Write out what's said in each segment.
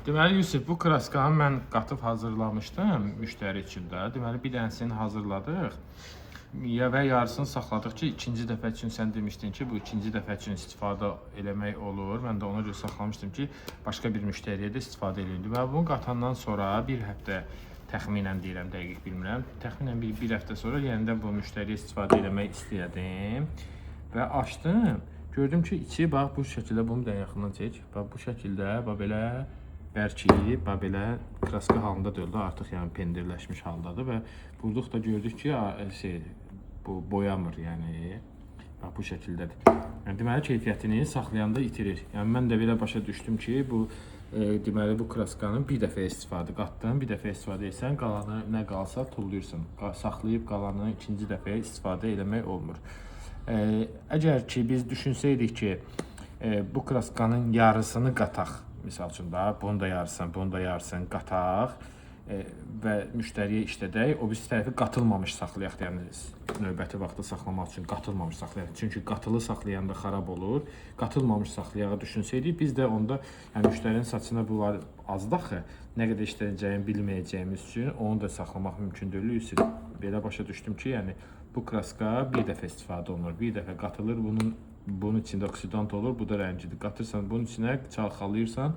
Deməli Yusif, bu kraskanı mən qatıb hazırlamışdım müştəri üçün də. Deməli bir dənəsini hazırladıq. Ya və yarısını saxladıq ki, ikinci dəfə üçün sən demişdin ki, bu ikinci dəfə üçün istifadə eləmək olur. Mən də ona görə saxlamışdım ki, başqa bir müştəriyə də istifadə eləyim. Deməli bunu qatandan sonra bir həftə təxminən deyirəm, dəqiq bilmirəm. Təxminən bir həftə sonra yenidən bu müştəriyə istifadə eləmək istədim və açdım. Gördüm ki, içi bax bu şəkildə, bunu da yaxından çək. Bax bu şəkildə, bax belə bərkiyib, bax belə kraska halında deyil də, artıq yəni pendirləşmiş haldadır və vurduq da gördük ki, şey bu boyamır, yəni bax bu şəkildədir. Yəni deməli keyfiyyətini saxlayanda itirir. Yəni mən də belə başa düşdüm ki, bu deməli bu kraskanın bir dəfə istifadə qatdın, bir dəfə istifadə etsən, qalanı nə qalsa tullayırsan. Saxlayıb qalanı ikinci dəfəyə istifadə eləmək olmur. Əgər ki biz düşünsəydik ki, bu kraskanın yarısını qataq, misal üçün da, bunun da yarısını, bunun da yarısını qataq və müştəriyə işlədək, o birisi tərəfi qatılmamış saxlayaq, yəni növbəti vaxtda saxlamaq üçün qatılmamış saxlayaq. Çünki qatılı saxlayanda xarab olur. Qatılmamış saxlayağı düşünsəydik, biz də onda yəni müştərinin saçına bu var azdır axı, nə qədər işlənəcəyini bilməyəcəyimiz üçün onu da saxlamaq mümkün deyil. Yusif, belə başa düşdüm ki, yəni bu kraska bir dəfə istifadə olunur, bir dəfə qatılır, bunun içində oksidant olur, bu da rəngidir. Qatırsan bunun içinə, çalxalayırsan,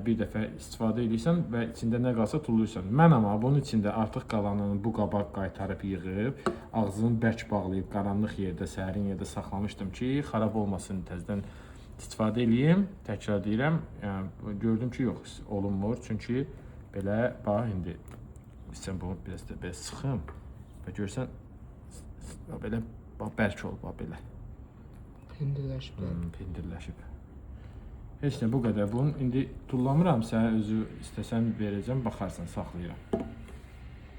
bir dəfə istifadə edirsən və içində nə qalsa tullayırsan. Mən amma bunun içində artıq qalanını bu qaba qaytarıb yığıb, ağzını bərk bağlayıb qaranlıq yerdə, sərin yerdə saxlamışdım ki, xarab olmasın, təzədən istifadə eləyim. Təkrar deyirəm, yəni gördüm ki, yox, olunmur. Çünki belə bax indi istəyirəm bunu biraz da belə sıxım və görsən belə bax bərk olub bax belə. Pendirləşib. Pendirləşib. Heç nə, bu qədər. Bunu indi tullamıram, sənə özü istəsən verəcəm, baxarsan, saxlayıram.